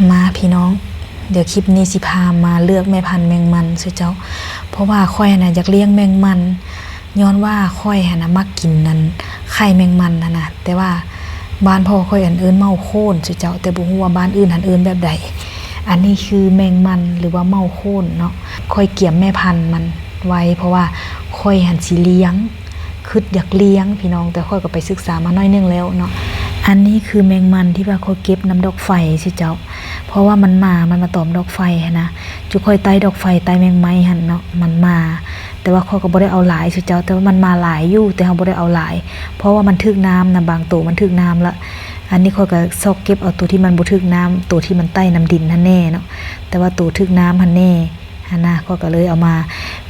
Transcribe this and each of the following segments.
ມາພີ່ນ້ອງ, ດຽວຄລິບນີ້ຊິພາມາເລືອກແມ່ພັນແມງມັນສູ່ເຈົ້າ. ເພາະວ່າຂ້ອຍຫັ້ນນະຢາກລ້ຽງແມງມັນ ຍ້ອນວ່າຂ້ອຍຫັ້ນນະມັກກິນອັນໄຂ່ແມງມັນຫັ້ນນະ, ແຕ່ວ່າບ້ານພໍ່ຂ້ອຍອັນເອີ້ນເມົ້າໂຄ້ນສູ່ເຈົ້າ, ແຕ່ບໍ່ຮູ້ວ່າບ້ານອື່ນຫັ້ນເອີ້ນແບບໃດ. ອັນນີ້ຄືແມງມັນ ຫຼືວ່າເມົ້າໂຄ້ນເນາະ. ຂ້ອຍກຽມແມ່ພັນມັນໄວ້ ເພາະວ່າຂ້ອຍຫັ້ນຊິລ້ຽງ ຄຶດຢາກລ້ຽງພີ່ນ້ອງ, ແຕ່ຂ້ອຍກໍໄປສຶກສາມາໜ້ອຍໜຶ່ງແລ້ວເນາະ. ອັນນີ້ຄືແມງມັນທີ່ວ່າຂ້ອຍເກັບນຳດອກໄຟຊີ້ເຈົ້າ, ເພາະວ່າມັນມາ ມັນມາຕອມດອກໄຟຫັ້ນນະ, ຈຸຂ້ອຍໄຕ້ດອກໄຟ ໄຕ້ແມງໄມ້ຫັ້ນເນາະ, ມັນມາ. ແຕ່ວ່າຂ້ອຍກໍບໍ່ໄດ້ເອົາຫຼາຍຊີ້ເຈົ້າ, ແຕ່ວ່າມັນມາຫຼາຍຢູ່ ແຕ່ເຮົາບໍ່ໄດ້ເອົາຫຼາຍ ເພາະວ່າມັນຖືກນ້ຳນະ, ບາງໂຕມັນຖືກນ້ຳລະ. ອັນນີ້ຂ້ອຍກໍຊອກເກັບເອົາໂຕທີ່ມັນບໍ່ຖືກນ້ຳ, ໂຕທີ່ມັນໄຕ້ນຳດິນຫັ້ນແດ່ເນາະ, ແຕ່ວ່າໂຕຖືກນ້ຳຫັ້ນແດ່ ຫັ້ນນະ, ຂ້ອຍກໍເລີຍເອົາມາ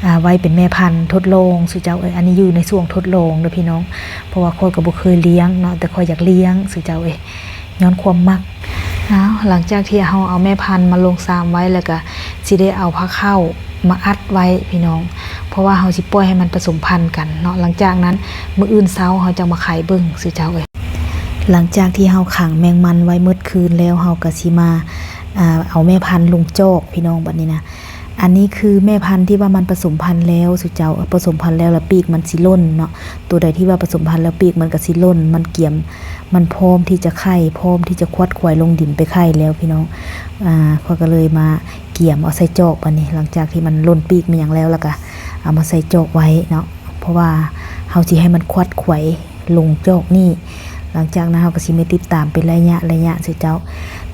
ອ່າ ໄວ້ເປັນແມ່ພັນທົດລອງສູ່ເຈົ້າເອີຍ. ອັນນີ້ຢູ່ໃນຊ່ວງທົດລອງເດີພີ່ນ້ອງ, ເພາະວ່າຂ້ອຍກໍບໍ່ເຄີຍລ້ຽງເນາະ, ແຕ່ຂ້ອຍຢາກລ້ຽງສູ່ເຈົ້າເອີຍ ຍ້ອນຄວາມມັກ. ອ້າວ ຫຼັງຈາກທີ່ເຮົາເອົາແມ່ພັນມາລົງຊາມໄວ້ ແລ້ວກໍຊິໄດ້ເອົາພາເຂົ້າມາອັດໄວ້ພີ່ນ້ອງ, ເພາະວ່າເຮົາຊິປ່ອຍໃຫ້ມັນປະສົມພັນກັນເນາະ. ຫຼັງຈາກນັ້ນມື້ອື່ນເຊົ້າເຮົາຈັ່ງມາໄຂເບິ່ງສູ່ເຈົ້າເອີຍ. ຫຼັງຈາກທີ່ເຮົາຂັງແມງມັນໄວ້ໝົດຄືນແລ້ວ ເຮົາກໍຊິມາ ອ່າ ເອົາແມ່ພັນລົງຈອກພີ່ນ້ອງ. ບັດນີ້ນະ ອັນນີ້ຄືແມ່ພັນທີ່ວ່າມັນປະສົມພັນແລ້ວສູ່ເຈົ້າ, ປະສົມພັນແລ້ວລະປີກມັນຊິຫຼົ່ນເນາະ. ໂຕໃດທີ່ວ່າປະສົມພັນແລ້ວປີກມັນກໍຊິຫຼົ່ນ, ມັນກຽມ ມັນພ້ອມທີ່ຈະໄຂ່ ພ້ອມທີ່ຈະຂວັດຂວາຍລົງດິນໄປໄຂ່ແລ້ວພີ່ນ້ອງ. ອ່າ ຂ້ອຍກໍເລີຍມາກຽມເອົາໃສ່ຈອກ. ບັດນີ້ຫຼັງຈາກທີ່ມັນຫຼົ່ນປີກມາຫຍັງແລ້ວ ແລ້ວກໍເອົາມາໃສ່ຈອກໄວ້ເນາະ, ເພາະວ່າເຮົາຊິໃຫ້ມັນຂວັດຂວາຍ ລົງຈອກນີ້. ຫຼັງຈາກນັ້ນເຮົາກໍຊິມາຕິດຕາມເປັນໄລຍະໄລຍະຊື່ເຈົ້າ.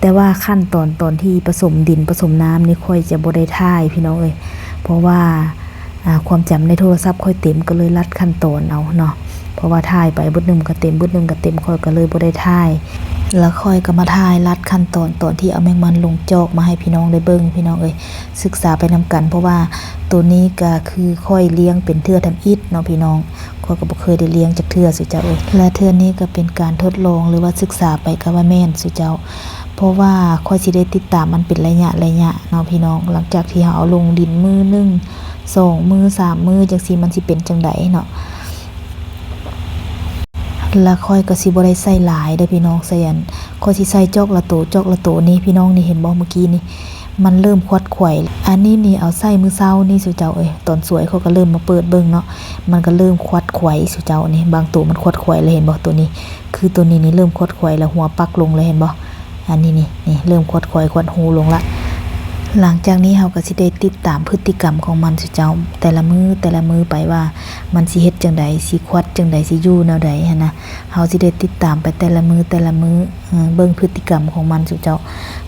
ແຕ່ວ່າຂັ້ນຕອນ ຕອນທີ່ປະສົມດິນປະສົມນ້ຳນີ້ ຂ້ອຍຈະບໍ່ໄດ້ຖ່າຍພີ່ນ້ອງເອີຍ, ເພາະວ່າ ອ່າ ຄວາມຈຳໃນໂທລະສັບຂ້ອຍເຕັມ ກໍເລີຍລັດຂັ້ນຕອນເອົາເນາະ, ເພາະວ່າຖ່າຍໄປບຶດໜຶ່ງກໍເຕັມ ບຶດໜຶ່ງກໍເຕັມ, ຂ້ອຍກໍເລີຍບໍ່ໄດ້ຖ່າຍ. ແລ້ວຂ້ອຍກໍມາຖ່າຍລັດຂັ້ນຕອນ ຕອນທີ່ເອົາແມງມັນລົງຈອກມາໃຫ້ພີ່ນ້ອງໄດ້ເບິ່ງ ພີ່ນ້ອງເອີຍ. ສຶກສາໄປນຳກັນ ເພາະວ່າໂຕນີ້ກໍຄືຂ້ອຍລ້ຽງເປັນເທື່ອທຳອິດເນາະພີ່ນ້ອງ, ຂ້ອຍກໍບໍ່ເຄີຍໄດ້ລ້ຽງຈັກເທື່ອສູ່ເຈົ້າເອີຍ. ແລະເທື່ອນີ້ກໍເປັນການທົດລອງ ຫຼືວ່າສຶກສາໄປກໍວ່າແມ່ນສູ່ເຈົ້າ, ເພາະວ່າຂ້ອຍຊິໄດ້ຕິດຕາມມັນເປັນໄລຍະໄລຍະເນາະພີ່ນ້ອງ. ຫຼັງຈາກທີ່ເຮົາເອົາລົງດິນມື້ໜຶ່ງ ສອງມື້ ສາມມື້ ຈັ່ງຊີ້ ມັນຊິເປັນຈັ່ງໃດເນາະ. ລະຂ້ອຍກໍຊິບໍ່ໄດ້ໃສ່ຫຼາຍເດີພີ່ນ້ອງ, ໃສ່ອັນ ຂ້ອຍຊິໃສ່ຈອກລະໂຕ ຈອກລະໂຕນີ້ພີ່ນ້ອງ. ນີ້ເຫັນບໍ່ ເມື່ອກີ້ນີ້ມັນເລີ່ມຂວັດຂວາຍ. ອັນນີ້ນີ້ເອົາໃສ່ມື້ເຊົ້ານີ້ສູ່ເຈົ້າເອີຍ, ຕອນສວຍຂ້ອຍກໍເລີ່ມມາເປີດເບິ່ງເນາະ, ມັນກໍເລີ່ມຂວັດຂວາຍສູ່ເຈົ້າ. ນີ້ບາງໂຕມັນຂວັດຂວາຍແລ້ວ ເຫັນບໍ່? ໂຕນີ້ ຄືໂຕນີ້ນີ້ເລີ່ມຂວັດຂວາຍແລ້ວ, ຫົວປັກລົງແລ້ວ ເຫັນບໍ່? ອັນນີ້ນີ້ ນີ້ເລີ່ມຂວັດຂວາຍຂວັດຫູລົງລະ. ຫຼັງຈາກນີ້ເຮົາກໍຊິໄດ້ຕິດຕາມພຶດຕິກຳຂອງມັນສູ່ເຈົ້າ, ແຕ່ລະມື້ ແຕ່ລະມື້ໄປວ່າມັນຊິເຮັດຈັ່ງໃດ, ຊິຂວັດຈັ່ງໃດ, ຊິຢູ່ແນວໃດຫັ້ນນະ. ເຮົາຊິໄດ້ຕິດຕາມໄປແຕ່ລະມື້ ແຕ່ລະມື້, ເບິ່ງພຶດຕິກຳຂອງມັນສູ່ເຈົ້າ.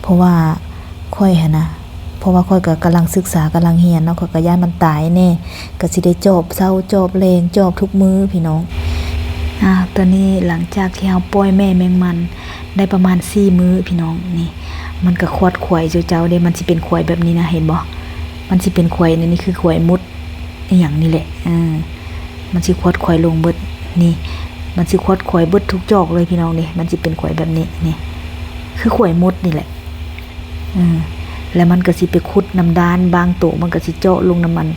ເພາະວ່າຂ້ອຍຫັ້ນນະ ເພາະວ່າຂ້ອຍກໍກຳລັງສຶກສາ ກຳລັງຮຽນເນາະ, ຂ້ອຍກໍຢ້ານມັນຕາຍແດ່, ກໍຊິໄດ້ຈອບເຊົ້າ ຈອບແລງ ຈອບທຸກມື້ພີ່ນ້ອງ. ອາ ຕອນນີ້ຫຼັງຈາກທີ່ເຮົາປ່ອຍແມ່ແມງມັນໄດ້ປະມານສີ່ມື້ພີ່ນ້ອງ, ນີ້ ມັນກໍຂວັດຂວາຍເຈົ້າໆເດ້, ມັນຊິເປັນຂວາຍແບບນີ້ນະ ເຫັນບໍ່? ມັນຊິເປັນຂວາຍ ນີ້ຄືຂວາຍມຸດອີ່ຫຍັງນີ້ແຫຼະ, ເອີ ມັນຊິຂວັດຂວາຍລົງເບິດ. ນີ້ ມັນຊິຂວັດຂວາຍເບິດທຸກຈອກເລີຍພີ່ນ້ອງ, ນີ້ ມັນຊິເປັນຂວາຍແບບນີ້, ນີ້ ຄືຂວາຍມຸດນີ້ແຫຼະ. ອືມ ແລ້ວມັນກໍຊິໄປຂຸດນຳດ້ານ, ບາງໂຕມັນກໍຊິເຈາະລົງນຳອັນ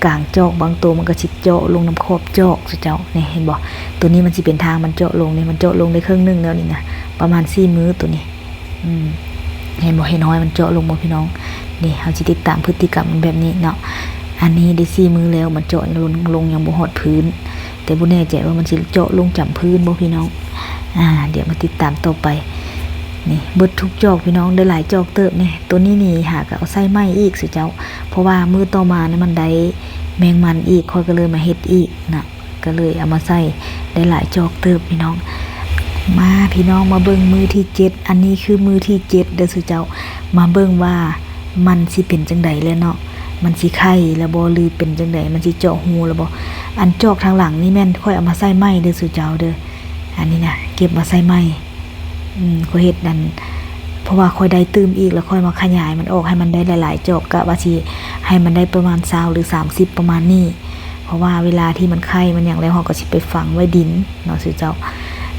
ກາງຈອກ, ບາງໂຕມັນກໍຊິເຈາະລົງນຳຂອບຈອກ ເຈົ້າ. ນີ້ເຫັນບໍ່? ໂຕນີ້ມັນຊິເປັນທາງມັນເຈາະລົງ, ນີ້ມັນເຈາະລົງໄດ້ເຄິ່ງໜຶ່ງແລ້ວນີ້ນະ, ປະມານສີ່ມື້ໂຕນີ້. ອືມ ເຫັນບໍ່? ເຫັນຮອຍມັນເຈາະລົງບໍ່ພີ່ນ້ອງ? ນີ້ ເຮົາຊິຕິດຕາມພຶດຕິກຳມັນແບບນີ້ເນາະ. ອັນນີ້ໄດ້ສີ່ມື້ແລ້ວ, ມັນເຈາະລົງ ລົງຍັງບໍ່ຮອດພື້ນ, ແຕ່ບໍ່ແນ່ໃຈວ່າມັນຊິເຈາະລົງຈຳພື້ນບໍ່ພີ່ນ້ອງ. ອາ ດຽວມາຕິດຕາມຕໍ່ໄປ. ນີ້ເບິດທຸກຈອກພີ່ນ້ອງ, ໄດ້ຫຼາຍຈອກເຕີບນີ້. ໂຕນີ້ນີ້ຫາກໍເອົາໃສ່ໃໝ່ອີກ ເຈົ້າ, ເພາະວ່າມື້ຕໍ່ມານະມັນໄດ້ແມງມັນອີກ, ຂ້ອຍກໍເລີຍມາເຮັດອີກນະ, ກໍເລີຍເອົາມາໃສ່ໄດ້ຫຼາຍຈອກເຕີບພີ່ນ້ອງ. ມາພີ່ນ້ອງ ມາເບິ່ງມື້ທີເຈັດ, ອັນນີ້ຄືມື້ທີເຈັດເດີ ເຈົ້າ. ມາເບິ່ງວ່າມັນຊິເປັນຈັ່ງໃດແລ້ວເນາະ, ມັນຊິໄຂ່ແລ້ວບໍ່ ຫຼືເປັນຈັ່ງໃດ, ມັນຊິເຈາະຮູແລ້ວບໍ່? ອັນຈອກທາງຫຼັງນີ້ແມ່ນຂ້ອຍເອົາມາໃສ່ໃໝ່ເດີ ເຈົ້າເດີ, ອັນນີ້ນະ ເກັບມາໃສ່ໃໝ່. ອືມ ຂ້ອຍເຮັດນັ້ນ ເພາະວ່າຂ້ອຍໄດ້ຕື່ມອີກ ແລ້ວຂ້ອຍມາຂະຫຍາຍມັນອອກໃຫ້ມັນໄດ້ຫຼາຍໆຈອກ, ກະວ່າຊິໃຫ້ມັນໄດ້ປະມານຊາວ ຫຼື ສາມສິບ ປະມານນີ້. ເພາະວ່າເວລາທີ່ມັນໄຂ່ມັນຫຍັງແລ້ວ ເຮົາກໍຊິໄປຝັງໄວ້ດິນເນາະ ເຈົ້າ.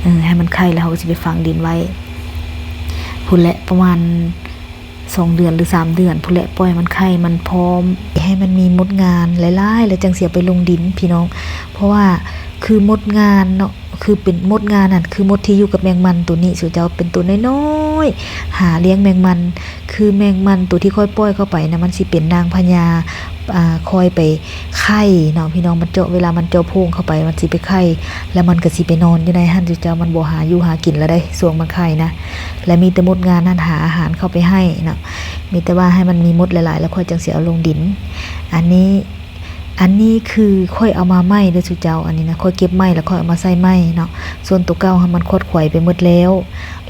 ເອີ ໃຫ້ມັນໄຂ່ແລ້ວ ເຮົາກໍຊິໄປຝັງດິນໄວ້ພຸ້ນແຫຼະ ປະມານ ສອງເດືອນ ຫຼື ສາມເດືອນພຸ້ນແຫຼະ, ປ່ອຍໃຫ້ມັນໄຂ່ ມັນພ້ອມ ໃຫ້ມັນມີມົດງານຫຼາຍໆ ແລ້ວຈັ່ງຊິເອົາໄປລົງດິນພີ່ນ້ອງ. ເພາະວ່າ ຄືມົດງານເນາະ ຄືເປັນມົດງານຫັ້ນ ຄືມົດທີ່ຢູ່ກັບແມງມັນໂຕນີ້ ສູ່ເຈົ້າ ເປັນໂຕນ້ອຍໆ ຫາລ້ຽງແມງມັນ. ຄືແມງມັນໂຕທີ່ຂ້ອຍປ່ອຍເຂົ້າໄປນະ ມັນຊິເປັນນາງພະຍາ ອ່າ ຄອຍໄປໄຂ່ເນາະພີ່ນ້ອງ. ມັນເຈາະ ເວລາມັນເຈາະໂພງເຂົ້າໄປ ມັນຊິໄປໄຂ່ ແລ້ວມັນກໍຊິໄປນອນຢູ່ໃນຫັ້ນ ສູ່ເຈົ້າ. ມັນບໍ່ຫາຢູ່ຫາກິນແລ້ວເດ້ ຊ່ວງມັນໄຂ່ນະ ແລະ ມີແຕ່ມົດງານຫັ້ນຫາອາຫານເຂົ້າໄປໃຫ້ເນາະ. ມີແຕ່ວ່າໃຫ້ມັນມີມົດຫຼາຍໆ ແລ້ວຂ້ອຍຈັ່ງຊິເອົາລົງດິນ. ອັນນີ້ ອັນນີ້ຄືຂ້ອຍເອົາມາໃໝ່ເດີສູ່ເຈົ້າ. ອັນນີ້ນະ ຂ້ອຍເກັບໃໝ່ ແລ້ວຂ້ອຍເອົາມາໃສ່ໃໝ່ເນາະ. ສ່ວນໂຕເກົ່າຫັ້ນມັນຂວັດຂວາຍໄປໝົດແລ້ວ.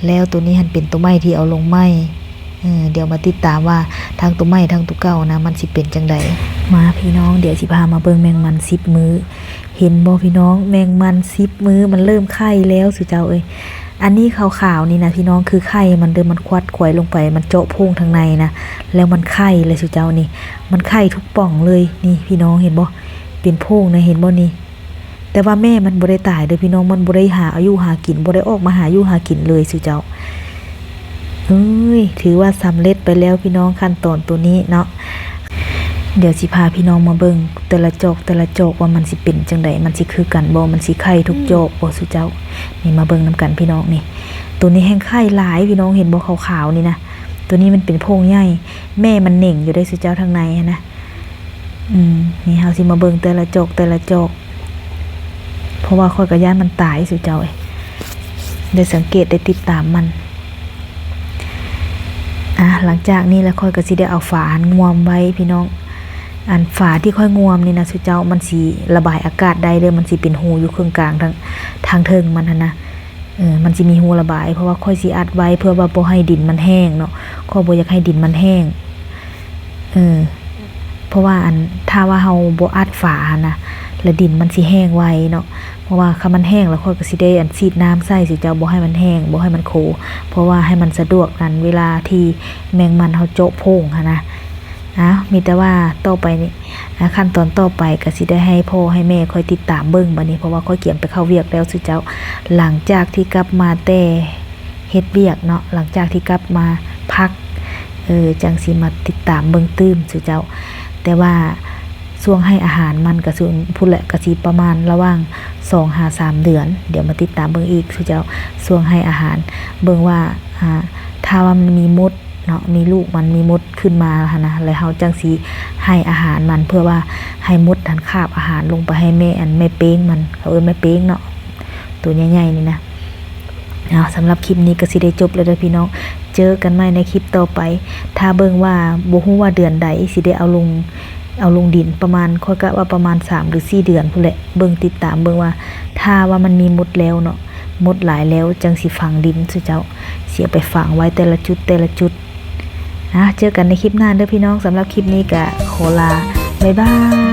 ແລ້ວໂຕນີ້ຫັ້ນເປັນໂຕໃໝ່ທີ່ເອົາລົງໃໝ່. ເອີ ດຽວມາຕິດຕາມວ່າທັງໂຕໃໝ່ທັງໂຕເກົ່ານະ ມັນຊິເປັນຈັ່ງໃດ. ມາພີ່ນ້ອງ ດຽວຊິພາມາເບິ່ງແມງມັນສິບມື້. ເຫັນບໍ່ພີ່ນ້ອງ ແມງມັນສິບມື້ມັນເລີ່ມໄຂ່ແລ້ວສູ່ເຈົ້າເອີຍ. ອັນນີ້ຂາວໆນີ້ນະພີ່ນ້ອງ ຄືໄຂ່ມັນເດີ ມັນຂວັດຂວາຍລົງໄປ ມັນເຈາະໂພງທາງໃນນະ ແລ້ວມັນໄຂ່ແລ້ວສູ່ເຈົ້ານີ້. ມັນໄຂ່ທຸກປ່ອງເລີຍນີ້ພີ່ນ້ອງ ເຫັນບໍ່ ເປັນໂພງນະ ເຫັນບໍ່ນີ້. ແຕ່ວ່າແມ່ມັນບໍ່ໄດ້ຕາຍເດີພີ່ນ້ອງ ມັນບໍ່ໄດ້ຫາຢູ່ຫາກິນ ບໍ່ໄດ້ອອກມາຫາຢູ່ຫາກິນເລີຍສູ່ເຈົ້າ. ເອີຍ ຖືວ່າສຳເລັດໄປແລ້ວພີ່ນ້ອງ ຂັ້ນຕອນໂຕນີ້ເນາະ. ດຽວຊິພາພີ່ນ້ອງມາເບິ່ງແຕ່ລະຈອກແຕ່ລະຈອກວ່າມັນຊິເປັນຈັ່ງໃດ ມັນຊິຄືກັນບໍ່ ມັນຊິໄຂ່ທຸກຈອກບໍ່ສູ່ເຈົ້າ. ນີ້ມາເບິ່ງນຳກັນພີ່ນ້ອງນີ້ ໂຕນີ້ແຮ່ງໄຂ່ຫຼາຍພີ່ນ້ອງ ເຫັນບໍ່ ຂາວໆນີ້ນະ. ໂຕນີ້ມັນເປັນໂພງໃຫຍ່ ແມ່ມັນເໜັງຢູ່ເດ້ສູ່ເຈົ້າ ທາງໃນຫັ້ນນະ. ອືມ ນີ້ເຮົາຊິມາເບິ່ງແຕ່ລະຈອກແຕ່ລະຈອກ ເພາະວ່າຂ້ອຍກໍຢ້ານມັນຕາຍສູ່ເຈົ້າເອີຍ ໄດ້ສັງເກດໄດ້ຕິດຕາມມັນ. ອ່າ ຫຼັງຈາກນີ້ແລ້ວຂ້ອຍກໍຊິໄດ້ເອົາຝາຫັ້ນງວມໄວ້ພີ່ນ້ອງ. ອັນຝາທີ່ຂ້ອຍງວມນີ້ນະສູ່ເຈົ້າ ມັນຊິລະບາຍອາກາດໄດ້ເດີ ມັນຊິເປັນຮູຢູ່ເຄິ່ງກາງທາງ ທາງເທິງມັນຫັ້ນນະ. ເອີ ມັນຊິມີຮູລະບາຍ ເພາະວ່າຂ້ອຍຊິອັດໄວ້ເພື່ອວ່າບໍ່ໃຫ້ດິນມັນແຫ້ງເນາະ ຂ້ອຍບໍ່ຢາກໃຫ້ດິນມັນແຫ້ງ. ເອີ ເພາະວ່າອັນ ຖ້າວ່າເຮົາບໍ່ອັດຝາຫັ້ນນະ ແລ້ວດິນມັນຊິແຫ້ງໄວເນາະ. ເພາະວ່າຄັນມັນແຫ້ງແລ້ວຂ້ອຍກໍຊິໄດ້ອັນສີດນ້ຳໃສ່ຊື່ໆ ເຈົ້າ ບໍ່ໃຫ້ມັນແຫ້ງ ບໍ່ໃຫ້ມັນໂຄ ເພາະວ່າໃຫ້ມັນສະດວກອັນເວລາທີ່ແມງມັນເຮົາເຈາະໂພງຫັ້ນນະ. ອ້າວ ມີແຕ່ວ່າຕໍ່ໄປນີ້ ອ່າ ຂັ້ນຕອນຕໍ່ໄປກໍຊິໄດ້ໃຫ້ພໍ່ໃຫ້ແມ່ຂ້ອຍຕິດຕາມເບິ່ງບາດນີ້ ເພາະວ່າຂ້ອຍກຽມໄປເຂົ້າວຽກແລ້ວຊື່ເຈົ້າ. ຫຼັງຈາກທີ່ກັບມາແຕ່ເຮັດວຽກເນາະ ຫຼັງຈາກທີ່ກັບມາພັກ ເອີ ຈັ່ງຊິມາຕິດຕາມເບິ່ງຕື່ມຊື່ເຈົ້າ. ແຕ່ວ່າຊ່ວງໃຫ້ອາຫານມັນກໍຊິພຸ້ນແຫຼະ ກໍຊິປະມານລະຫວ່າງສອງຫາສາມເດືອນ ດຽວມາຕິດຕາມເບິ່ງອີກຊື່ເຈົ້າ. ຊ່ວງໃຫ້ອາຫານ ເບິ່ງວ່າ ອ່າ ຖ້າວ່າມັນມີມົດ ເນາະ ມີລູກມັນມີມົດຂຶ້ນມາຫັ້ນນະ ແລ້ວເຮົາຈັ່ງຊິໃຫ້ອາຫານມັນ ເພື່ອວ່າໃຫ້ມົດຫັ້ນຄາບອາຫານລົງໄປໃຫ້ແມ່ ອັນແມ່ເປ້ງມັນ ເຂົາເອີ້ນແມ່ເປ້ງເນາະ ໂຕໃຫຍ່ໆນີ້ນະ. ເອົາ ສຳລັບຄລິບນີ້ກໍຊິໄດ້ຈົບແລ້ວເດີພີ່ນ້ອງ ເຈີກັນໃໝ່ໃນຄລິບຕໍ່ໄປ. ຖ້າເບິ່ງວ່າບໍ່ຮູ້ວ່າເດືອນໃດຊິໄດ້ເອົາລົງ ເອົາລົງດິນ ປະມານ ຂ້ອຍກະວ່າປະມານສາມຫຼືສີ່ເດືອນພຸ້ນແຫຼະ ເບິ່ງຕິດຕາມເບິ່ງວ່າ ຖ້າວ່າມັນມີມົດແລ້ວເນາະ ມົດຫຼາຍແລ້ວຈັ່ງຊິຝັງດິນ ຊື່ເຈົ້າ ຊິເອົາໄປຝັງໄວ້ແຕ່ລະຈຸດແຕ່ລະຈຸດ. ອ່າ ເຈີກັນໃນຄລິບໜ້າເດີພີ່ນ້ອງ ສຳລັບຄລິບນີ້ກະຂໍລາ ບາຍບາຍ.